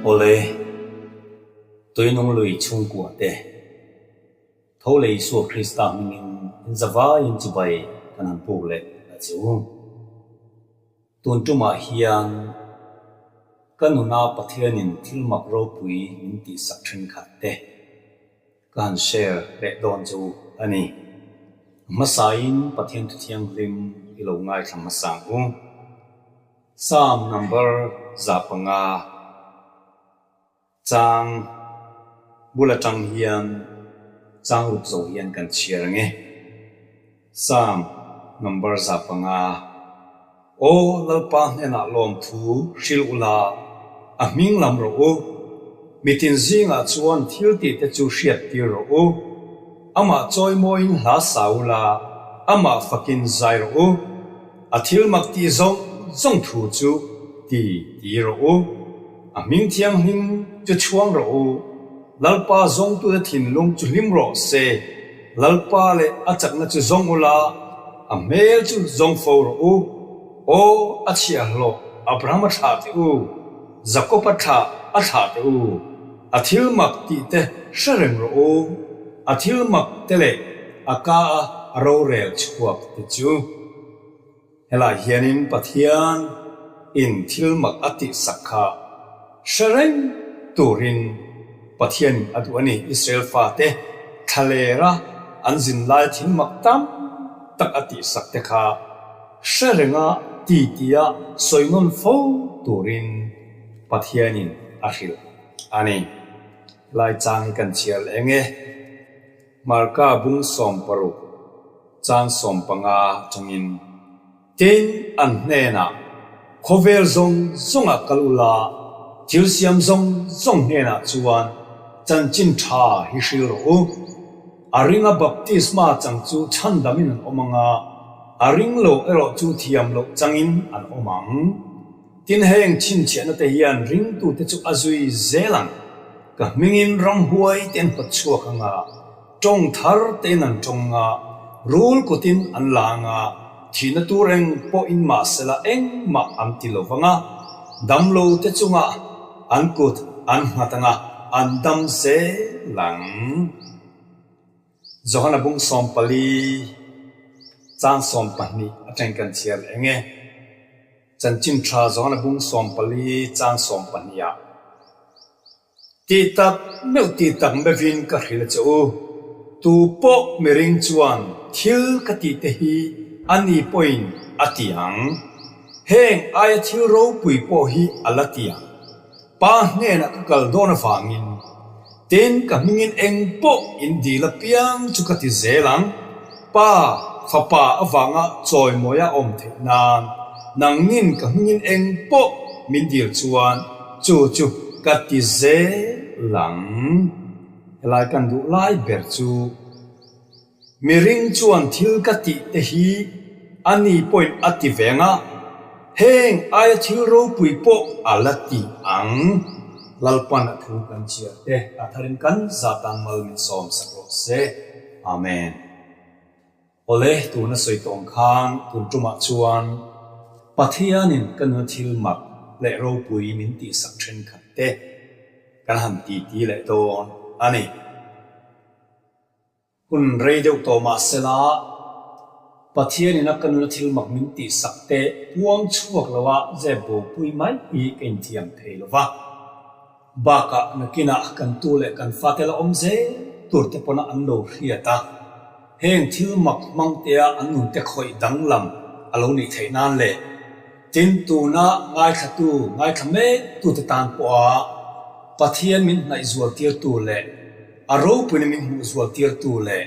Awle, Tuinung lui chhungkua te, tho leh Isua Krista hmingin in zavaiin chibai kan han puk leh a che u. Tun tumah hian ka nuna Pathianin thil mak ropui min tihsak thenkhat te ka han share leh dawn chu a ni. Hmasain Pathian Thuthianghlim i lo ngaithla hmasa ang u. Psalm number 5 chang bul atang hian chang ruk zo hian kan chhiar ang e. Psalm number 500. Aw Lalpa hnenah lawmthu hrilh ula, a hming lam rawh u. Mitin zingah chuan thil tih te chu hriat tir rawh u. Amah chawimawiin hla sa ula, amah fakin zai rawh u. A thil mak tih zawng zawng thu chu ti ti rawh u. A hming thianghlim chu chhuang rawh u. Lalpa zawngtute thinlung chu hlim rawh se. Lalpa leh a chakna chu zawng ula, a hmel chu zawng fo rawh u. Aw, a chhiahhlawh Abraham a thlah teh u, Jakob a thlah a thlah teh u. A thil mak tih te hre reng rawh u, a thil mak te leh a ka a rorel chhuak te chu. Helai hianin Pathian in thil mak a tihsak kha hre reng turin Pathian in a duh a ni. Israel fate thlalera an zin lai thil mak tam tak a tihsak te kha hre renga ti tia sawi nawn fo turin Pathian in a hrilh a ni. Helai chang hi kan chhiar leh eng e? Marka bung 16. Chang 15 atangin, Tin, an hnenah, Khawvel zawng zawngah kal ula, thil siam zawng zawng hnenah chuan chanchin tha hi hril rawh u. A ringa baptisma chang chu chhandamin an awm ang a, a ring lo erawh chu thiam loh changin an awm ang. Tin, heng chhinchhiahna te hian ringtute chu a zui zel ang. Ka hmingin ramhuai te an hawt chhuak ang a, Tawng thar tein an tawng a, rul kutin an lang a, thihna tur eng pawhin mahsela engmah an ti lo vang a, damlo te chungah an kut an nghat ang a, an dam zel ang. Johana bung 14, chang 12 atangin kan chhiar leh eng e? Chanchin tha Johana bung 14, chang 12 ah. Ti tak meuh ti tak meuhin ka hrilh a che u. Tu pawh miring chuan thil ka tih te hi a ni pawhin a ti ang. Heng aia thil ropui pawh hi a la ti ang. Pa hnenah ka kal dawn avangin tin ka hmingin eng pawh in dil apiang chu ka ti zel ang. Pa, fapa avanga chawimawia awm theih nan nangnin ka hmingin eng pawh min dil chuan Chu chu ka ti zel ang. Helai kan duh lai ber chu miring chuan thil ka tih te hi a ni pawhin a ti veng a, heng aia thil ropui pawh a la ti ang. Lalpan a thu kan chhiar te a tharin kan zatan mal min sawm sak rawh se. Amen. Awle, tuna sawi tawng khan tun tumah chuan Pathianin ka nuna thil mak leh ropui min tihsak thenkhat te kan han titi leh dawn a ni. Hun rei deuh tawh mah sela, Pathianin a ka nuna thil mak min tihsak te puang chhuak loa zep bopui mai hi ka inthiam thei lo va. Bakah nakinah kan tu leh kan fate la awm zel tur te pawna an lo hriat a, heng thil mak hmang tea an nun te khawih danglam a lo nih theih nan leh tin tuna ngaithlatu ngaithla mek tute tan pawha Pathian min hnaih zual tirtu leh a ropuina min hmuh zual tirtu leh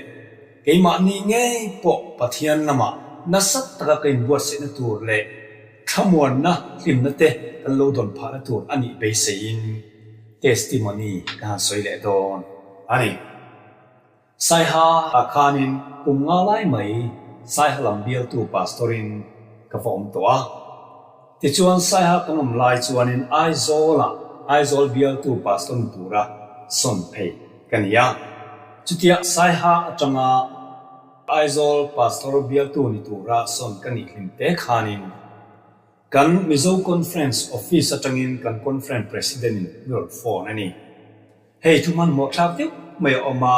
keimahni ngei pawh Pathian lamah nasa taka ka inbuatsaihna tur leh Thlamuanna hlimna te kan lo dawn phahna tur a nih beiseiin testimony ka han sawi leh dawn a ni. Saiha ah khanin kum nga lai mai Saiha lam bialtu pastor-in ka va awm tawh a. Tichuan Saiha kan awm lai chuanin Aizawl-ah Aizawl bialtu pastor ni tura sawn phei ka ni a. Chutia Saiha atanga Aizawl Pastor bialtu ni tura sawn ka nih hlim te khanin. Kan Mizo Conference Office atangin kan Conference President in mi rawn phone a ni. Hei thu hmanhmawh thlak deuh mai a awm a,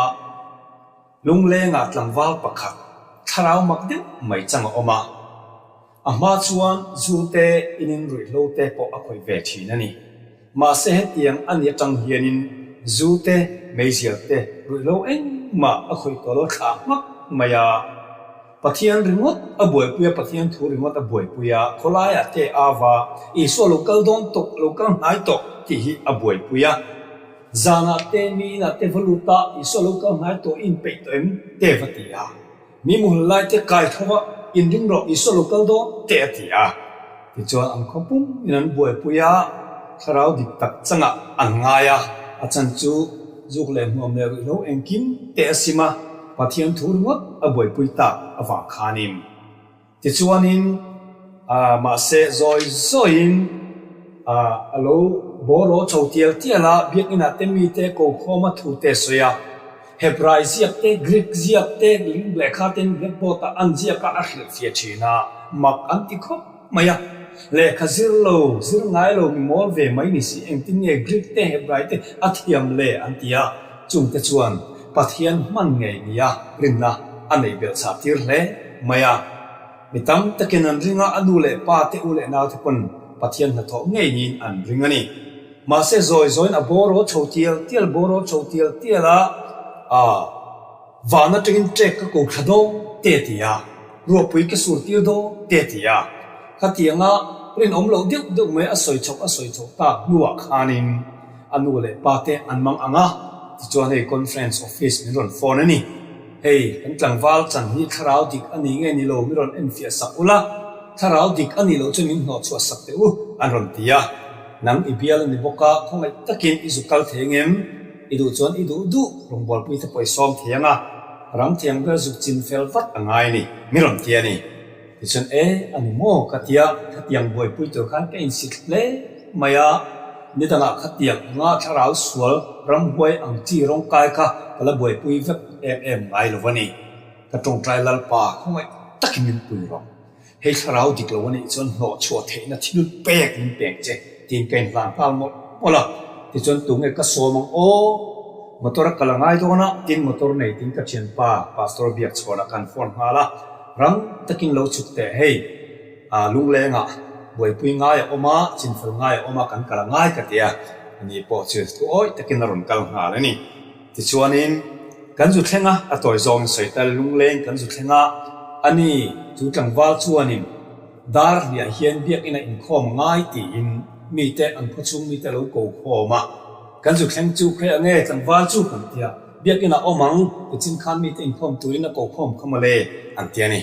Lunglengah tlangval pakhat thlarau mak deuh mai chang a awm a. A hma chuan zu te inin ruihhlo te pawh a khawih ve thin a ni. Mahse hetiang a ni atang hianin zu te, meizial te, ruihhlo engmah a khawih tawh lo thlah hmak mai a. Pathian ringawt a buaipui a, Pathian thu ringawt a buaipui a, khawlaiah te ava Isua lo kal dawn tawh, lo kal hnai tawh tih hi a buaipui a. Zanah te, mi inah te va lut a, Isua lo kal hnai tawh i inpeih tawh em? te va ti a. Mi muhul lai te kai tho va, inring rawh, Isua lo kal dawn te a ti a. Tichuan an khaw pum in an buaipui a, thlarau dik tak changah an ngai a, a chan chu zuk leh hmuam leh ruihhlo engkim te a sim a, Pathian thu ringawt a buaipui tak avang khanin. Tichuanin mahse zawi zawiin a lo bawraw chho tial tial a, biakinah te mite ko khawma thu te a sawi a, Hebrai ziak te, Greek ziak te, lehkha ten blackboard ah an ziak a, a hrilhfiah thin a, mak an ti khawp mai a. Lehkha zir lo, zir ngai lo mi mawl ve mai ni si, engtin nge Greek te, Hebrai te a thiam le an ti a, chungte chuan Pathian hman ngei nia rinna a neih belh chah tir hle mai a. Mi tam takin an ring a, a nu leh pa te, u leh nau te pawn Pathian hnathawh ngei niin an ring a ni. Mahse zawi zawiin a bawraw chho tial tial, bawraw chho tial tial a, aa van atangin ṭek ka ko thla dawn te a ti a, ruahpui ka sur tir dawn te a ti a. Khatianga rinawm loh deuh deuh mai a sawi chhoh a sawi chhoh tak hnuah khanin a nu leh pa te an mang ang a, tichuan hei conference office min rawn phone a ni. Hei kan tlangval chan hi thlarau dik a ni nge ni lo mi rawn enfiah sak ula, thlarau dik a nih loh chuan min hnawhchhuah sak teh u an rawn ti a. Nang i bial a ni bawk a, khawngaih takin i zu kal thei ngem? I duh chuan i duh duh rawngbawlpui te pawh i sawm thei ang a, ram thiang ber zuk chin fel vat a ngai a ni, mi rawn ti a ni. Tichuan e, a ni maw? Ka ti a, khatiang buaipui tur khan ka insit hle mai a, nidangah khatiang anga thlarau sual ramhuai ang chi rawngkai kha ka la buaipui vek em em ngai lo a ni. Ka tawngtai Lalpa khawngaih takin min pui rawh. Hei thlarau dik lo a nih chuan hnawh chhuah theihna thil pek min pek che tiin ka inhlan nghal mawlh mawlh a, tichuan tunge ka sawm ang aw, motor a kal a ngai dawn a, tin motor nei tin ka thianpa Pastor Biakchhuanah kan phone nghal a, rang takin lo chhuk teh hei lunglengah buaipui ngai a awm a, chinfel ngai a awm a kan kal a ngai ka ti a, ani pawh chu thu awih takin a rawn kal nghal a ni. Tichuanin, kan zu thleng a, a tawi zawngin sawi tal lungleng kan zu thleng a, a ni, chu tlangval chuanin dar hliah hian biakina inkhawm a ngai tiin mite an khawchhung mite lo ko khawm a. Kan zu thleng chu khawi ange tlangval chu kan ti a, biakina awm ang, tichin khan mite inkhawm turin a ko khawm kha mawle an ti a ni.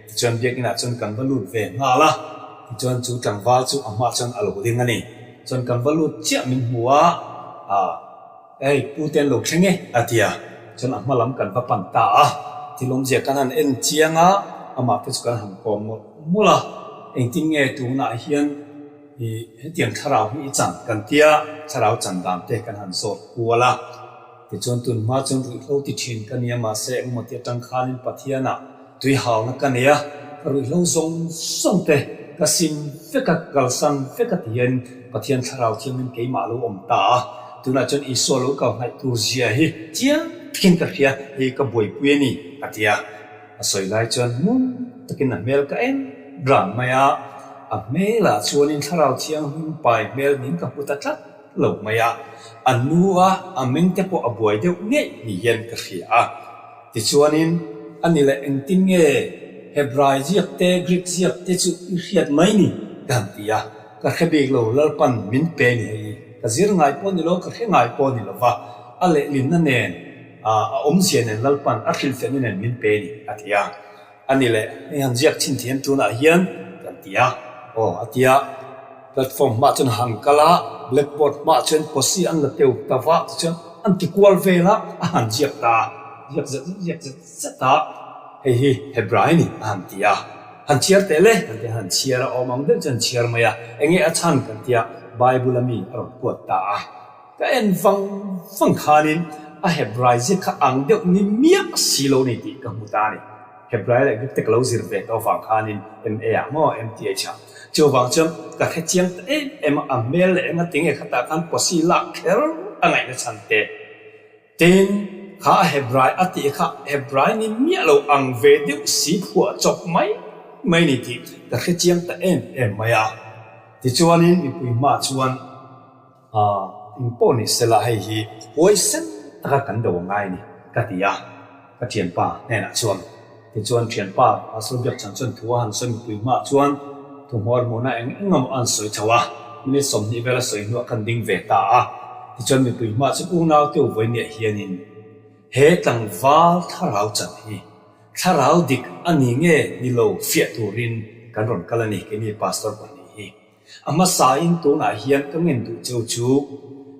Tichuan biakinah chuan kan va lut ve nghal a, tichuan chu tlangval chu a hmaah chuan a lo ding a ni. Chuan kan va lut chiah min hmu a, ah. Hei pu te an lo thleng e a ti a, chuan a hma lam kan va pan ta a, thil awmzia kan han en chiang a, amah te chu kan han kawm mawlh mawlh a, engtin nge tunah hian ih hetiang thlarau hi i chan kan tia, thlarau chan dan te kan han zawt kual a, tichuan tun hma chuan ruihhlo ti thin ka nia mahse engemaw ti atang khanin Pathianah tui hauna ka nei a, ka ruihhlo zawng zawng te ka sim vek a, ka kalsan vek a ti hian Pathian thlarau thiangin keimah a lo awm ta a, tunah chuan Isua lo kal hnaih tur zia hi chiang takin ka hria, hei ka buaipui a ni, a ti a. A sawi lai chuan ngun takin a hmel ka en ran mai a, a hmelah chuanin thlarau thianghlim pai hmel nin ka hmu ta tlat lo mai a, a nu a, a meng te pawh a buai deuh ngei ni hian ka hria a. Tichuanin, a ni leh engtin nge Hebrai ziak te, Greek ziak te chu i hriat mai ni? ka han ti a. Ka hre bik lo, Lalpan min pe ni hei, ka zir ngai pawh ni lo, ka hre ngai pawh ni lo va, a lehlinna nen, a awmzia nen Lalpan a hrilhfiahna nen min pe ni, a ti a. A ni leh, hei han ziak chhin thiam tunah hian kan ti a, aw a ti a. Platform hmaah chuan han kal a, blackboard hmaah chuan posi an la teu ta va, tichuan an ti kual vel a, a han ziak ta a, ziak zet zet ziak zet zet a, hei hi Hebrai ni a han ti a. Han chhiar teh le kan ti a, han chhiar a, awm ang deuh chuan chhiar mai a, enge a chhan kan ti a, Bible a mi a rawn kuat ta a. Ka en vang vang khanin a Hebrai ziak kha ang deuh ni miah si lo ni tih ka hmu ta a ni. Hebrai leh Greek te ka lo zir ve tawh avang khanin MA ah maw MTH ah. Chuvang chuan ka hre chiang ta em em a, a hmel leh enga tinge khatah khan posi lak kher a ngaihna chhan te. Tin, kha a Hebrai a tih kha Hebrai ni miah lo ang ve deuh si phuah chawp mai mai ni tih ka hre chiang ta em em mai a. Tichuanin mipui hmaah chuan eng pawh ni sela hei hi huaisen taka kan do ngai a ni ka ti a, ka thianpa hnenah chuan. Tichuan thianpa Pastor Biakchhan chuan thu a han sawi mipui hmaah chuan thuhmawr hmuhna eng eng emaw a han sawi chho a, minute 20 vel a sawi hnuah khan ding ve ta a. Tichuan mipui hmaah chuan unau te u vawinia hianin he tlangval thlarau chan hi thlarau dik a ni nge ni lo fiah turin kan rawn kal a ni keini Pastor pahnih hi. A hmasain tunah hian ka ngen duh cheu chu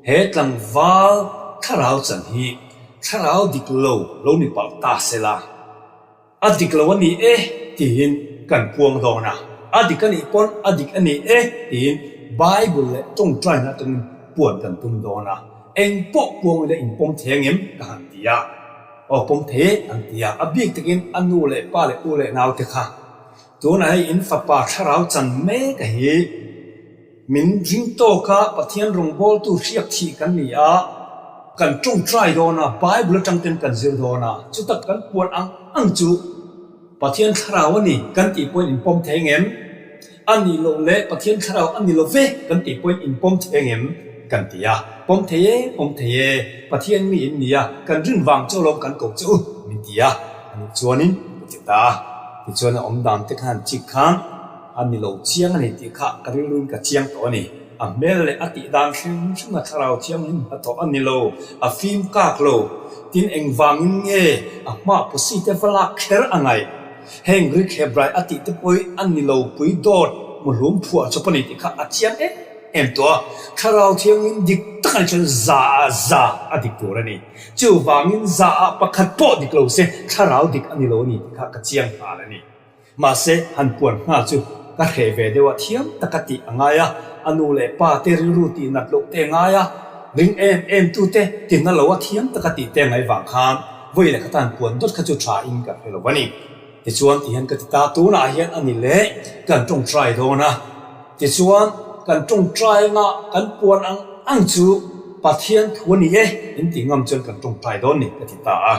he tlangval thlarau chan hi thlarau dik lo lo ni palh ta se la, a dik lo a ni e tiin kan puang dawn a, a dik a nih pawn a dik a ni e tiin Bible leh tawngtaina atangin puan kan tum dawn a, eng pawh puang ila inpawm thei angem ka han ti a, aw pawm thei e an ti a, a bik takin a nu leh pa leh u leh naute kha. Tunah hei in fapa thlarau chan mek a hi min ring tawk a, Pathian rawngbawltu hriak thih kan ni a, kan tawngtai dawn a, Bible atang ten kan zir dawn a, chutak kan puan ang ang chu Pathian thlarau a ni kan tih pawhin in pawm thei ngem? A nih loh leh Pathian thlarau a ni lo ve kan tih pawhin in pawm thei ngem? Kan ti a, pawm thei e, pawm thei e, Pathian mi in ni a, kan rin vang chu alawm kan ko che u min ti a, a nih chuanin ka ti ta a. Tichuan a awm dan te khan chik khan a ni lo chiang a ni tih kha ka rilruin ka chiang tawh a ni. A hmel leh a tih dan hrim hrim a thlarau thianghlim hnathawh a ni lo, a fim kak lo. Tin engvangin nge a hma pawsi te va lak kher a ngaih? Heng Greek Hebrai a tih te pawh a ni lo pui dawt muhlum phuah chawp a ni tih kha a chiang em em tawh a. Thlarau thianghlim dik tak a nih chuan za ah za a dik tur a ni. Chuvangin za ah pakhat pawh dik lo se thlarau dik a ni lo a ni tih kha ka chiang nghal a ni. Mahse, han puan nghal chu ka hreh ve deuh a, thiam taka tih a ngai a, a nu leh pa te rilru tih nat loh te a ngai a, ring em em tu te tina lo a thiam taka tih te a ngaih vang khan vawi leh khata han puan dawt kha chu tha in ka hre lo a ni. Tichuan ti hian ka ti ta, tunah hian a ni leh kan tawngtai dawn a. Tichuan kan tawngtai anga kan puan ang ang chu Pathian thu a ni e in tih ngam chuan kan tawngtai dawn ni ka ti ta a.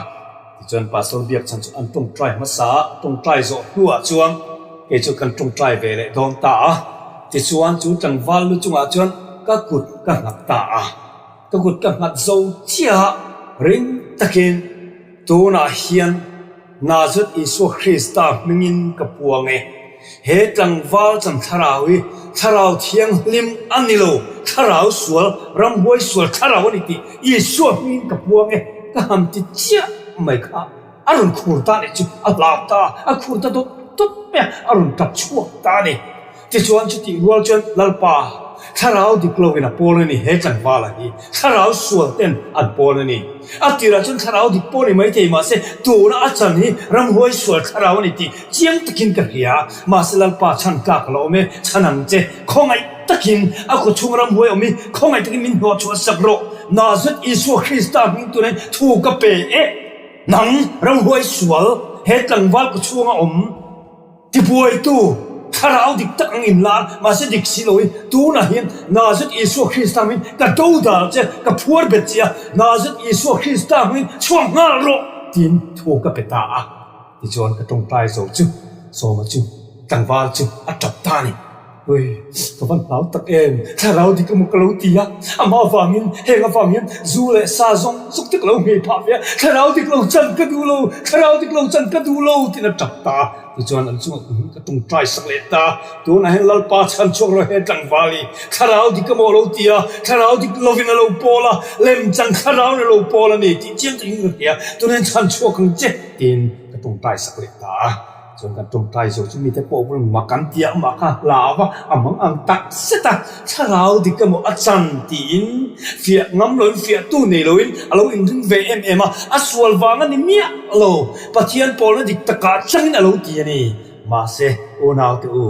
Tichuan Pastor Biakchhan chu an tawngtai hmasa a, tawngtai zawh hnuah chuan kei chu kan tawngtai ve leh dawn ta a. Tichuan chu tlangval lu chungah chuan ka kut ka nghat ta a. Ka kut ka nghat zo chiah a, ring takin tunah hian Nazareth Isua Krista hmingin ka puang e. He tlangval chan thlarau hi thlarau thianghlim a ni lo, thlarau sual, ramhuai sual thlarau a ni tih Isua hmingin ka puang e ka han ti chiah mai kha a rawn khur ta nih chu a hlau ta, a khur ta dawt dawt mai a, a rawn tap chhuak ta a ni. Tichuan chutih rual chuan Lalpa, thlarau dik loin a pawl a ni, he tlangvala hi thlarau sual ten an pawl a ni. A tirah chuan thlarau dik pawh ni maithei mahse tuna a chan hi ramhuai sual thlarau a ni tih chiang takin ka hria. Mahse Lalpa chhan tlak a la awm e, chhan ang che, khawngaih takin a khawchhung ramhuai awm hi khawngaih takin min hnawhchhuah sak rawh. Nazareth Isua Krista hming tunain thu ka pe e, nang ramhuai sual he tlangval khawchhunga awm, Tibuaitu, thlarau dik tak ang inlar, mahse dik si loin tunah hian Nazareth Isua Krista hmingin ka dodal che, ka phuar bet che a, Nazareth Isua Krista hmingin chhuak nghal rawh, tiin thu ka pe ta a. Tichuan ka tawngtai zo chu Sawma chu tlangval chu a tap ta a ni. Ui, ka van hlau tak em, thlarau dik emaw ka lo ti a, amah avangin heng avang hian zu leh sa zawng zawng te ka lo nghei phah ve a, thlarau dik lo chan ka duh lo, thlarau dik lo chan ka duh lo tiin a tap ta a. Tichuan an chungah ka hun ka tawngtai sak leh ta, tunah hian Lalpa chhan chhuak rawh he tlangval hi, thlarau dik emaw a lo ti a, thlarau dik lovin a lo pawl a, lemchan thlarau in a lo pawl a ni tih chiang takin ka hria, tunah hian chhan chhuak ang che tiin ka tawngtai sak leh ta a. Chuan kan tawngtai zo chu mite pawh vun mak an ti a, amah kha hlau a, a mang ang tak zet a, thlarau dik emaw a chan tiin fiah ngam loin fiah tu nei loin a lo inring ve em em a, a sual vang a ni miah lo, Pathian pawlna dik takah changin a lo ti a ni. Mahse, unaute u,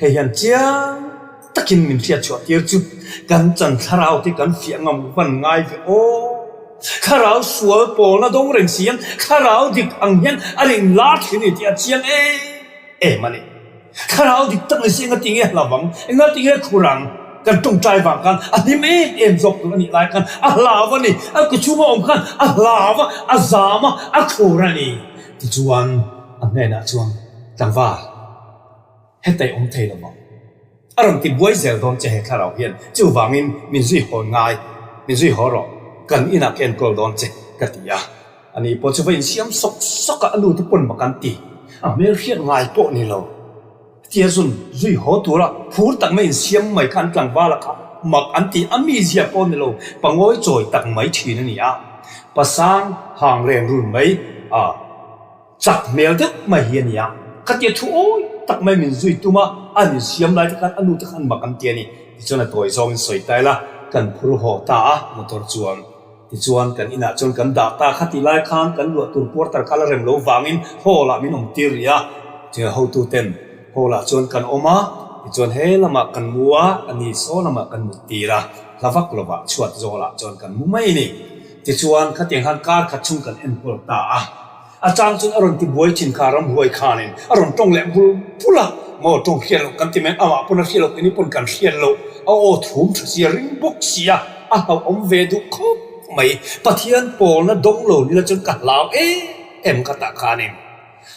hei hian chiang takin min hriat chhuah tir chu kan chan thlarau te kan fiah ngam van ngai ve aw. Thlarau sual pawlna dawng reng si hian thlarau dik ang hian a rin lar thin a ni tih a chiang em em a ni. Thlarau dik tak ni si enga tinge hlau ang, enga tinge khur ang? Kan tawngtai vang khan a hlim em em zawk tur a nih lai khan a hlau a ni, a ke chhunga awm khan a hlau a, a zam a, a khur a ni. Tichuan a hnenah chuan tlangval hetei awm thei lo vang. A rawn ti buai zel dawn che he thlarau hian, chuvangin min zui haw ngai, min zui haw rawh, kan inah ka enkawl dawn che ka ti a. Ani pawh chu va insiam sawk sawk a, a nu te pawn mak an ti. A hmel hriat ngai pawh ni lo. Tia zun zui haw tura phur tak mai insiam mai kha an tlangval a kha mak an ti, a mizia pawh ni lo, pangawi chawi tak mai thin a ni a. Pasang hang ren run mai a. Chak hmel deuh mai hi a ni a, khatia thu awi tak mai min zui tum a, an insiam lai te khan a nu te khan mak an ti a ni. Tichuan a tawi zawngin sawi ta ila, kan phur haw ta a motor chuan. Tichuan kan inah chuan kan dah ta, khati lai khan kan luah tur quarter kha la rem lo vangin hall ah min awm tir rih a, tichuan hotu ten hall ah chuan kan awm a, tichuan he lamah kan mu a, a ni saw lamah kan mut tir a, hla vak lovah chhuat zawlah chuan kan mu mai a ni. Tichuan khatiang khan kar khat chhung kan enkawl ta a. A chang chuan a rawn ti buai thin kha ramhuai khanin a rawn tawng leh bul bul a, maw tawng hriat loh kan ti mai, amah pawn a hriat loh keini pawn kan hriat loh, a aw thum tha sia ring bawk sia, a hlauhawm ve duh khawp mai. Pathian pawlna dawng lo nila chuan ka hlau em em ka tah khanin.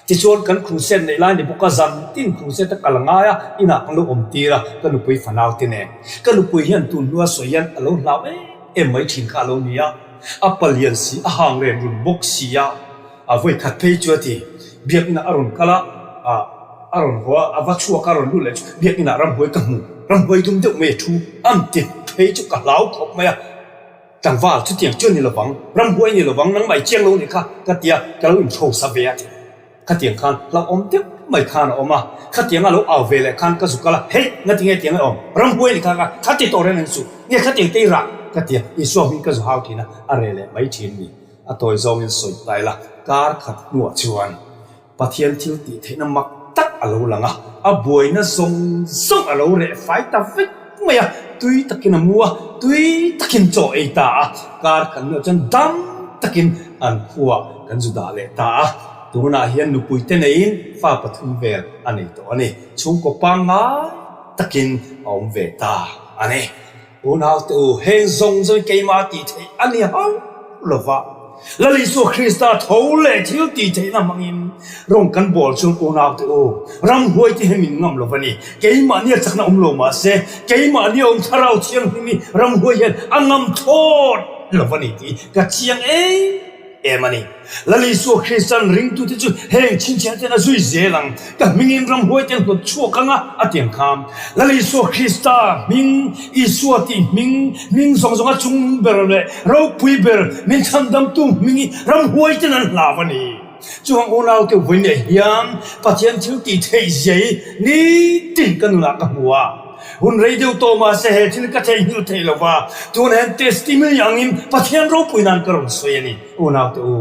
Tichuan kan crusade neih lai ni bawk a, zan tin crusade a kal ngai a, inah kan lo awm tir a, ka nupui fanau te nen. Ka nupui hian tun hnua sawi hian a lo hlau em em mai thin kha a lo ni a. A palian si, a hang rem run bawk si a, a vawi khat phei chu a ti. Biakina a rawn kal a, a a rawn haw a, a va chhuak a, a rawn lut leh chu Biakina ramhuai ka hmu, ramhuai dum deuh mai a thu, an ti phei chu ka hlau khawp mai a. Tlangval, chutiang chu a ni lovang, ramhuai a ni lovang, nangmah i chiang lo nih kha, ka ti a, ka lo inhrosa ve a ti. Khatiang khan hlauhawm deuh mai khan a awm a, khatiang a lo au ve leh khan ka zuk kal a, Hei, ngati nge tiang a awm? Ramhuai ni kha ka khati tawh reng ang chu, nge khatiang te i rah? ka ti a, Isua hming ka zu hau thin a, a reh leh mai thin ni. A tawi zawngin sawi ta ila, kar khat hnuah chuan Pathian thil tih theihna mak tak a lo lang a, a buaina zawng zawng a lo reh fai ta vek mai a, tui takin a mu a, tui takin chaw ei ta a, kar khat hnuah chuan dam takin an khuaah kan zu dah leh ta a, tunah hian nupui te neiin fa pathum vel a nei tawh a ni, chhungkaw pangngai takin a awm ve ta a ni. Unau te u, heng zawng zawng keimah tih theih a ni hauh lo va, Lal Isua Krista tho leh thil tih theihna hmangin rawng kan bawl chuan unau te u, ramhuai te hi min ngam lo va ni. Keimahnia chakna awm lo mahse, keimahnia awm Thlarau Thianghlim hi ramhuai hian a ngam thlawt lo va ni tih ka chiang em em a ni. Lal Isua Krista'n ringtute chu heng chhinchhiah ten a zui zel ang, ka hmingin ramhuai ten hlawt chhuak ang a, a ti ang kha. Lal Isua Krista hming, Isua tih hming, hming zawng zawnga chung ber leh ropui ber min chhandamtu hming hi ramhuai ten an hlau a ni. Chuvang unaute vawiinah hian Pathian thil tih theih zia hi nitin ka nunah ka hmu a. Hun rei deuh tawh mahse he thil ka theihnghilh theih lo va, tunah hian testimony angin Pathian ropui nan ka rawn sawi a ni. Unaute u,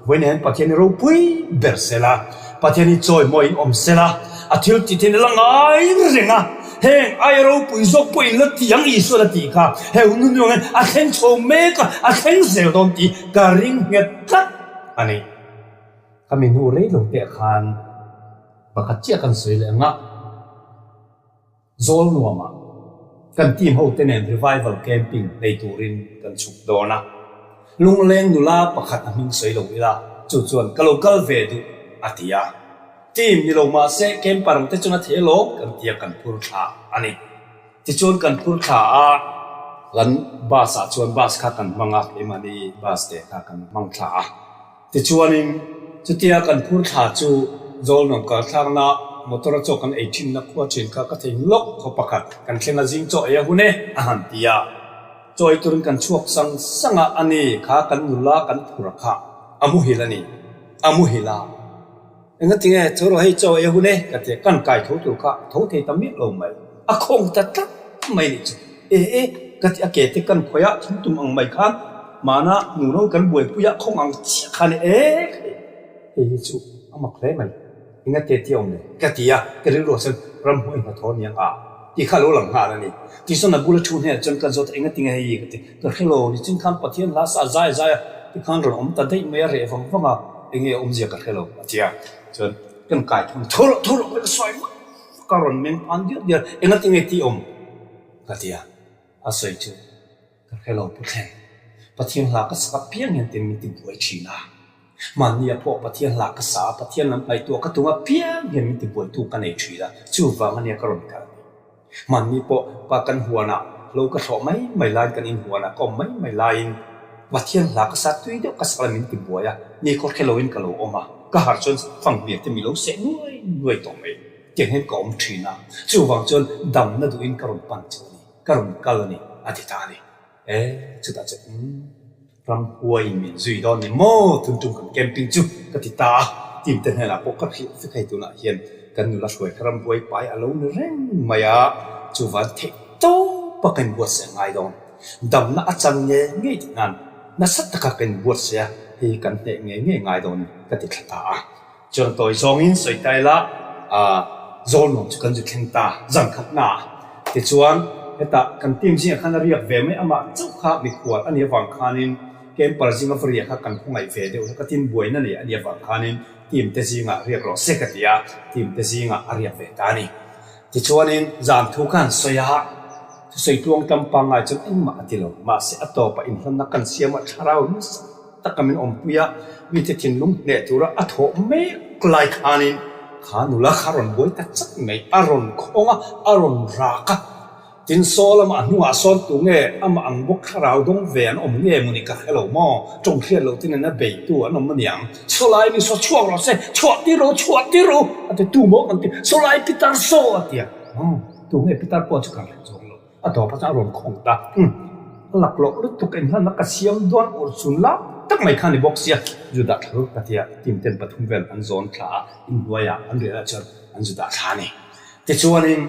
vawiinah hian Pathian hi ropui ber se la, Pathian hi chawimawiin awm se la, a thil tih theihna la ngai reng a, heng aia ropui zawk pawh in la ti ang Isuan a tih kha he hun hun hian a thleng chho mek a, a thleng zel dawn tih ka ring nghet tlat a ni. Ka mi hnu rei lo teh khan pakhat chiah kan sawi leh ang a. Zawl nuamah kan team ho te nen revival camping nei turin kan chhuk dawn a. Lungleng nula pakhat a hming sawi lo ila chu chuan ka lo kal ve duh a ti a. Team ni lo mahse camper ang te chuan a thei alawm kan tia kan phur thla a ni. Tichuan kan phur thla a, kan bus ah chuan bus kha kan hmang a, keimahni bus te kha kan hmang thla a. Tichuanin, chutia kan phur thla chu Zawlnuam kalthlakna motor a chaw kan ei thinna khua thin kha ka thei lawk khaw pakhat kan thleng a zing chaw ei a hun e a han ti a. Chaw ei turin kan chhuak sang sang a, ani kha kan nula kan phur a kha a muhil a ni, a muhil a. Engatinge tho rawh hei chaw ei a hun e ka ti a, kan kai tho tur kha tho thei ta miah lo mai, a khawng ta tlat mai nih chu. E e ka ti a ke te kan khawih a thil tum ang mai khan mahna nuno kan buaipui a khawng ang chiah khan e hei hei hi chu a mak hle mai engate ti a awm le ka ti a ka rilru ah chuan ramhnuai hnathawh a ni ang a tih kha a lo lang nghal a ni tichuan a bula thu hnenah chuan ka zawt a engatinge hei ka ti ka hre lo nichin khan Pathian hla sa zai zai a tikhan rawn awm ta daih mai a reh vang vang a enge awmzia ka hre lo a ti a chuan kan kai thung tho rawh tho rawh ka sawi vak. ka rawn meng phan diar diar, engatinge tih awm? Ka ti a, a sawi chu ka hre lo pu thleng. Pathian hla ka sak apiang hian tin min ti buai thin a. Mahnia pawh Pathian hla ka sa a, Pathian lam ngaihtuah ka tum apiang hian min ti buaitu ka nei thin a, chuvang ania ka rawn kal ni. Mahni pawh pa kan huanah lo ka thlawh mai mai laiin kan inhuanah ka awm mai mai laiin Pathian hla ka sa tui deuh ka sak la min ti buai a, ni khaw hre loin ka lo awm a, ka harh chuan fanghmir te mi lo seh nuai nuai tawh mai. Tiang hian ka awm thin a, chuvang chuan damna duhin ka rawn pan chu a ni, ka rawn kal a ni, a ti ta a ni. E, chutah chuan umm, ramhuaiin min zui dawn ni maw tun tum kan camping chu ka ti ta a, team te hnenah pawh ka hrilh vek hei tunah hian kan nula hruai kha ramhuai pai a lo ni reng mai a, chuvan theih tawp a ka inbuatsaih ngai dawn, damna a chan nge ngei tih nan nasa taka ka inbuatsaih a, hei kan hneh ngei ngei ngai dawn ka ti thla ta a. Chuan tawi zawngin sawi ta ila, Zawlnuam chu kan zu thleng ta zan khat na. Tichuan, hetah kan team zingah khan a riak ve mai, amah chauh kha mikhual a nih avang khanin camper zinga va riak kha kan khawngaih ve deuh hlek a, tin buaina nei a nih avang khanin team te zingah riak rawh se ka ti a, team te zingah a riak ve ta a ni. Tichuanin zan thu kha an sawi a, thusawi tluang tam pangngai chuan engmah a ti lo, mahse a tawpah inhlanna kan siam a, thlarau nasa taka min awmpui a, mite thinlung hneh tura a thawh mek lai khanin kha nula kha a rawn buai ta chat mai, a rawn khawng a, a rawn rak a. Tin, Saw lamah a hnungah sawn tu nge amah ang bawk thlarau dawng ve an awm nge mawni ka hre lo maw? Tawng hriat loh tin an a beitu an awm aniang. Saw lai mi saw chhuak rawh se, chhuah tir rawh, chhuah tir rawh u a ti, tu maw kan ti, saw lai pitar saw a ti a, tu nge pitar pawh chu kan hre chuang lo. A tawp atang a rawn khawng ta. Umm. A laklawh lutuk enghlana ka siam dawn ur chun lak tak mai kha a ni bawk sia. Juda thla ka tia team ten pathum vel an zawn thla a, inhnuaiah an riah chuan an Juda thla a ni. Tichuanin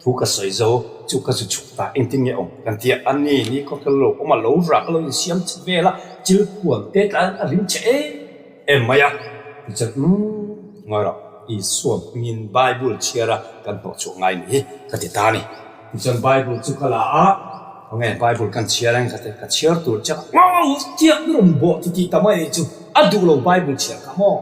thu ka sawi zo chu ka zu chhuk ta, engtin nge awm kan tia a ni ni khaw tel lo awm a lo rak lo insiam che vel a, chil khuan te tlai a rim che em em mai a. Tichuan umm ngawi rawh, Isua hmingin Bible chhiar a kan hnawh chhuah ngai ni hi ka ti ta a ni. Tichuan Bible chu ka la a, khawnge Bible kan chhiar ang ka ti, ka chhiar tur chiah a, Wow! Chiah i rawn bawh ti tih ta mai chu a duh lo Bible chhiar kha maw?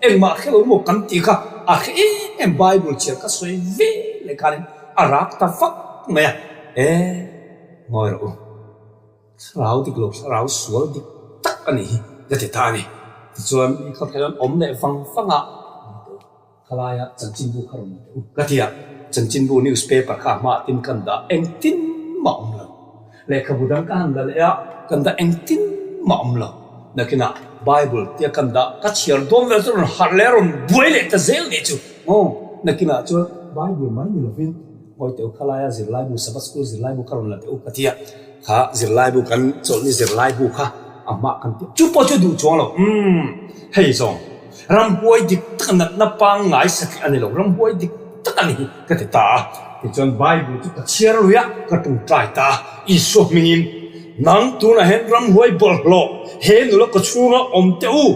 Engmah hre lo maw kan tih kha a hre em em Bible chhiar ka sawi ve leh khanin a rak ta vak mai a, e ngawi rawh u. Thlarau dik lo, thlarau sual dik tak a nih hi ka ti ta a ni. Tichuan mi kha phel an awm leh vang vang a, khalaia chanchinbu kha rawn la teh u ka ti a, chanchinbu newspaper kha a hmaah tin kan dah engtin mah awm lo. Lehkhabu dang ka han la leh a, kan dah engtin mah awm lo. Nakinah Bible tia kan dah ka chhiar dawn vel chu rawn harh leh a rawn buai leh ta zel nih chu. Aw, nakinah chuan Bible mai ni lovin Ngawi teh u khalaia zirlaibu Sabbath School zirlaibu kha rawn la teh u ka ti a, kha zirlaibu kan chawlhni zirlaibu kha a hmah kan ti a, chu pawh chu duh chuang lo, umm hei zawng ramhuai dik tak natna pangngai satliah a ni lo, ramhuai dik tak a ni hi ka ti ta a, tichuan Bible chu ka chhiar lui a, ka tungtai ta a, Isua hmingin nang tunah hian ramhuai bawlhhlawh he nula ka chhunga awm teh u.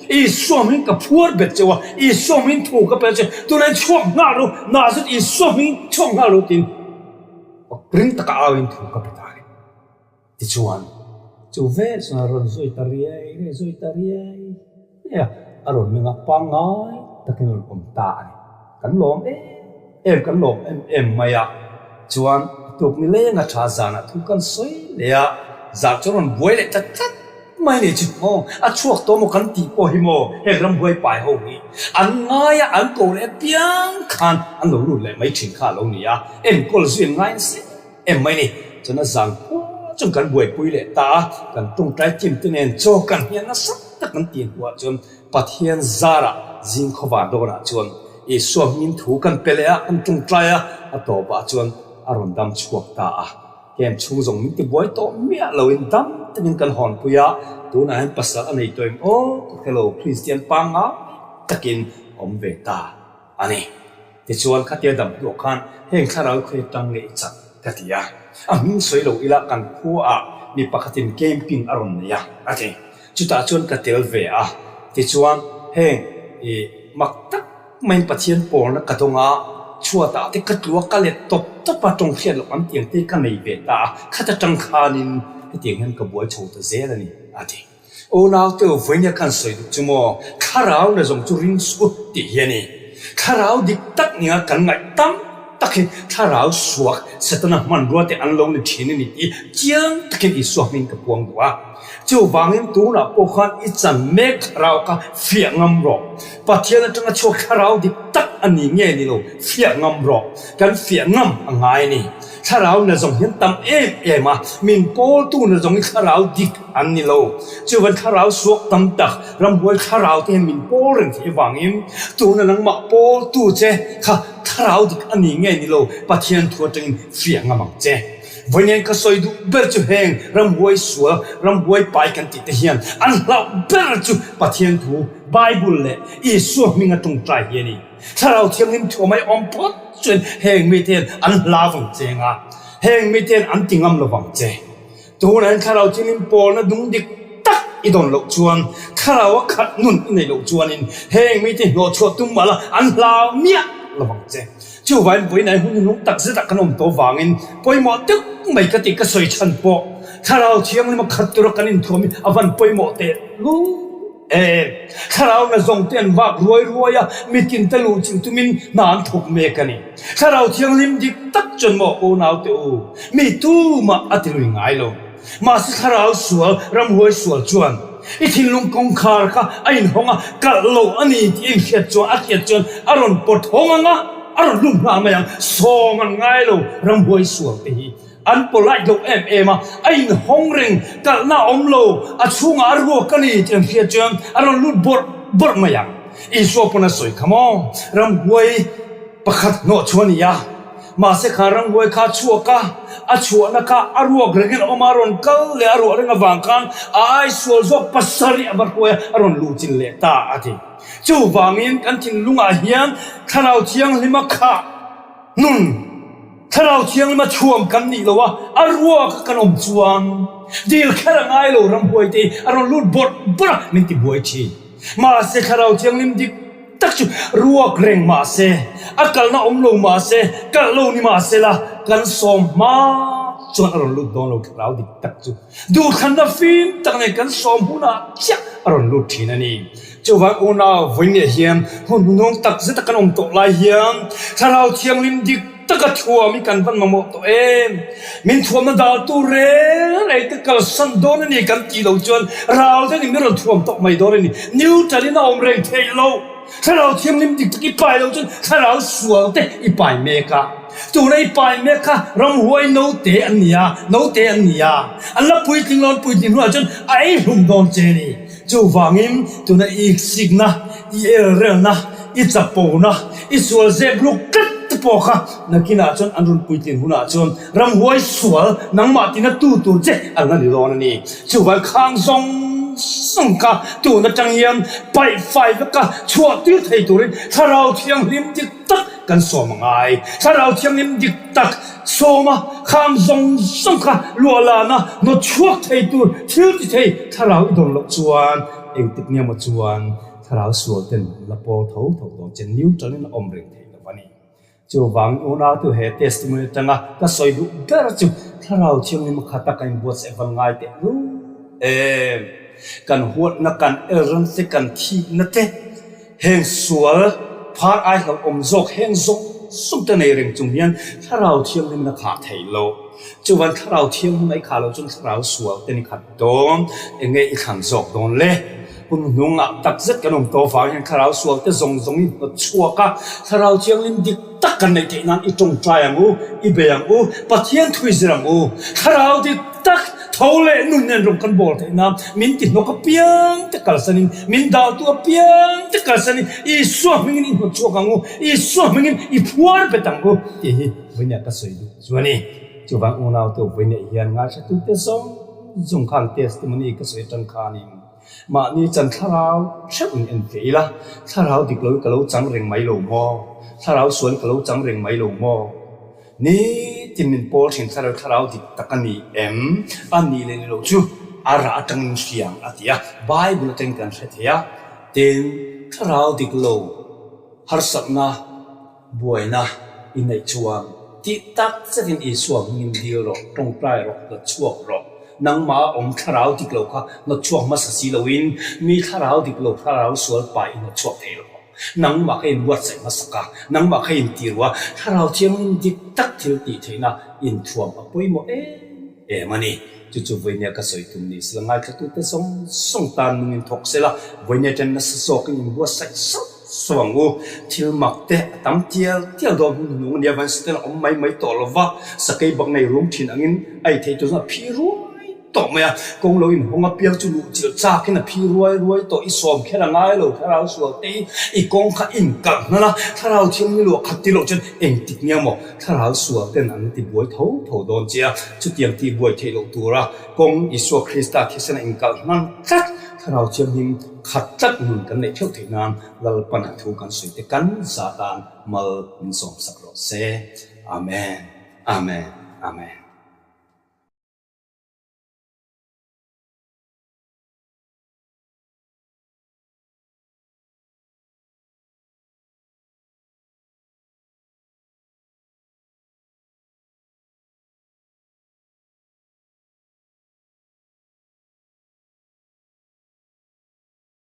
Isua hming ka phuar bet cheu a, Isua hming thu ka pe che, tunah hian chhuak nghal ru, Nazareth Isua hming chhuak nghal ru tiin ring taka au in thu ka pe ta a ni. Tichuan, chu vel chuan a rawn zui ta riai riai, zui ta riai riai a, a rawn meng a, pangngai takin a rawn awm ta a ni. Kan lawm em em, kan lawm em em mai a, chuan a tuk ni lenga tha zanah thu kan sawi leh a, zan chu a rawn buai leh ta tlat mai ni chu maw, a chhuak tawh maw kan tih pawh hi maw heng ramhuai pai ho hi an ngai a, an ko leh apiang khan an lo lut leh mai thin kha a lo ni a, enkawl zui an ngai nasa em em mai ni. Chuan a zan khua chuan kan buaipui leh ta a, kan tawngtai team te nen chaw kan hnial nasa tak kan tih hnuah chuan Pathian zarah zing khawvar dawnah chuan Isua hming thu kan pe leh a, kan tawngtai a, a tawpah chuan a rawn dam chhuak ta a. Camp chhung zawng min tibuai tawh miah loin dam takin kan hawnpui a, tunah hian pasal a nei tawh em aw ka hre lo, Kristian pangngai takin a awm ve ta a ni. Tichuan khatia dam hnuah khan heng thlarau khawi atang nge i chak ka ti a, a hming sawi lo ila kan khuaah mi pakhatin camping a rawn nei a a ti. Chutah chuan ka tel ve a, tichuan heng i mak tak maiin Pathian pawlna ka dawng a, chhuatah te ka tlu a, ka let tawp tawp a, tawng hriat loh an tiang te ka nei ve ta a, khata tang khanin hetiang hian ka buai chho ta zel a ni a ti. Unau te u, vawinia khan sawi duh chu maw? Thlarau na zawng chu ring suh tih hi a ni. Thlarau dik tak nia kan ngaih tam tak hi thlarau suak Setana hmanrua te an lo ni thin a ni tih chiang takin Isua hming ka puang duh a. Chuvangin tunah pawh khan i chan mek thlarau kha fiah ngam rawh. Pathian atanga chhuak thlarau dik tak a ni nge ni lo fiah ngam rawh. Kan fiah ngam a ngai a ni. Thlarau na zawng hian tam em em a, min pawltu na zawng hi thlarau dik an ni lo. Chuvan thlarau suak tam tak, ramhuai thlarau te hian min pawl reng theih avangin tuna nangmah pawltu che kha thlarau dik a ni nge ni lo Pathian thu atangin fiah ngam ang che. Vawiin ka sawi duh ber chu heng ramhuai sual, ramhuai pai kan tih te hian an hlauh ber chu Pathian thu, Bible leh Isua hminga tawngtai hi a ni. Thlarau Thianghlim thuamai awm phawt chuan heng mite hian an hlau vang che anga, heng mite hian an ti ngam lo vang che. Tunah hian Thlarau Thianghlim pawlna dung dik tak i dawn loh chuan, Thlarau a khat nun i neih loh chuanin heng mite hnawhchhuah tum mah la an hlau miah lo vang che. Chuvain vawiinah hun hnung tak zetah kan awm tawh vangin pawimawh deuh mai ka tih ka sawi chhan pawh Thlarau Thianghlim a khat tura kan inthuam hi a van pawimawh teh lul em. Thlarau na zawng te an vak ruai ruai a, mitin te luh chilh tumin hna an thawk mek a ni. Thlarau Thianghlim dik tak chuan maw unau te u, mi tumah a ti lui ngai lo. Mahse thlarau sual, ramhuai sual chuan i thinlung kawngkhar kha a inhawng a, kalh lo a ni tih a inhriat chuan, a hriat chuan a rawn pawt hawng ang a, a rawn lut nghal mai ang. Sawm an ngai lo, ramhuai sual te hi an polite lo em em a, a inhawng reng, kalhna a awm lo, a chhungah a ruak a ni tih an hriat chuan a rawn lut bawrh bawrh mai ang. Isua pawn a sawi kha maw, ramhuai pakhat hnawh chu a ni a. Mahse kha ramhuai kha a chhuak a, a chhuahna kha a ruak rengin a awm a, a rawn kal leh a ruah reng avang khan a aisual zawk pasarih a va hruai a, a rawn luh chin leh ta a ti. Chuvangin kan thinlungah hian Thlarau Thianghlima khah nun, Thlarau Thianghlima chhuam kan nih lo a, a ruak a kan awm chuan dil kher a ngai lo ramhuai te hi a rawn lut bawrh bawrh a, min ti buai thin. Mahse Thlarau Thianghlim dik tak chu ruak reng mahse, a kalna awm lo mahse, kalh lo ni mahse la, kan sawm hma chuan a rawn lut dawn lo Thlarau dik tak chu duhthlanna fim tak nen kan sawm hunah chiah a rawn lut thin a ni. Chuvang unau vawiinah hian hun hnunung tak zeta kan awm tawh lai hian Thlarau Thianghlim dik taka thuam hi kan van mamawh tawh em? Min thuamna daltu reng reng te kalsan dawn a ni kan tih loh chuan ral deuhin min rawn thuam tawh mai dawn a ni. Neutral in a awm reng theih loh. Thlarau Thianghlim dik tak i pai loh chuan thlarau sual te i pai mek a. Tuna i pai mek kha ramhuai note an ni a, note an ni a. An la puitling lo, an puitling hnuah chuan a ei hlum dawn che a ni. Chuvangin tuna i sikna, i elrelna, i chapona, i sual zep luk tlat te pawh kha nakinah chuan an rawn puitlin hunah chuan ramhuai sual nangmah tina tu tur che an la ni dawn a ni. Chuvang khang zawng zawng kha tun atang hian paih fai veka chhuah tir thei turin Thlarau Thianghlim dik tak kan sawm a ngai. Thlarau Thianghlim dik tak sawma khang zawng zawng kha luah lana nawt chhuak thei tur thil ti thei Thlarau i dawn loh chuan engtik nia maw chuan Thlarau sual ten la pawl tho tho dawn che neutral in a awm reng thei lo a ni. Chuvang unau tu he testimony atanga ka sawi duh ber chu Thlarau Thianghlim khata kan inbuatsaih van ngai teh lul em. Kan huatna kan elrem te kan thikna te heng sual phar ai hlauhawm zawk heng zawng zawng te nei reng chung hian Thlarau Thianghlim in a khah thei lo. Chuvan Thlarau Thianghlim a i khah loh chuan Thlarau sual ten i khat dawn enge i thlan zawk dawn le? Hun hnungah tak zet kan awm tawh vang hian Thlarau sual te zawng zawng in hnawt chhuak a, Thlarau Thianghlim dik tak kan neih theih nan i tawngtai ang u, i bei ang u, Pathian thui zir ang u. Thlarau dik tak tho leh nun nen rawng kan bawl theih nan min ti hnawk apiang te kalsanin, min daltu apiang te kalsanin Isua hmingin i hnawt chhuak ang u, Isua hmingin i phuar bet ang u tih hi vawinia ka sawi duh chu a ni. Chuvang unau te vawinia hian ngaithlatute zawng zawng khan testimony ka sawi atang khanin, Mahni chan thlarau hreuh in en feh ila, thlarau dik lo hi ka lo chang reng mai lo maw? Thlarau sual ka lo chang reng mai lo maw? Nitin min pawl thin thlarau thlarau dik tak a ni em? A nih leh ni lo chu a rah atangin hriang a ti a, Bible atangin kan hre thei a, tin thlarau dik lo harsatna, Buaina i neih chuan tih tak zetin Isua hmingin dil rawh, tawngtai rawh, hnawt chhuak rawh. Nangmah a awm thlarau dik lo kha hnawt chhuak hmasa si loin mi thlarau dik lo thlarau sual pa i hnawt chhuak thei lo. Nangmah kha inbuatsaih hmasak a, nangmah kha intir a, Thlarau Thianghlim dik tak thil tih theihna inthuam a pawimawh em em a ni. Chu chu vawinia ka sawi tum ni sela ngaithlatute zawng zawng tan nungin thawk sela, vawinia ṭan nasa zawkin inbuatsaih sauh sauh ang u. Thil mak te a tam tial tial dawn hun hnung a nia, van siten a awm mai mai tawh lo va, sakei bak nei rum ṭhin angin a ei theih tur chuan a phi ruai tawh mai a, kawng lo inhawng apiang chu luh chilh chakin a phi ruai ruai tawh, i sawm kher a ngai lo, thlarau sual te hi i kawng kha inkalh hnal a, thlarau thianghlim luah khat ti loh chuan engtik nia maw thlarau sual ten an ti buai tho tho dawn che a, chutiang tih buai theih loh tura kawng Isua Krista thisen a inkalh hnan tlat, thlarau thianghlim khat tlat nun kan neih theuh theih nan Lalpan a thu kan sawi te kan za tan mal min sawmsak rawh se. Amen. Amen. Amen.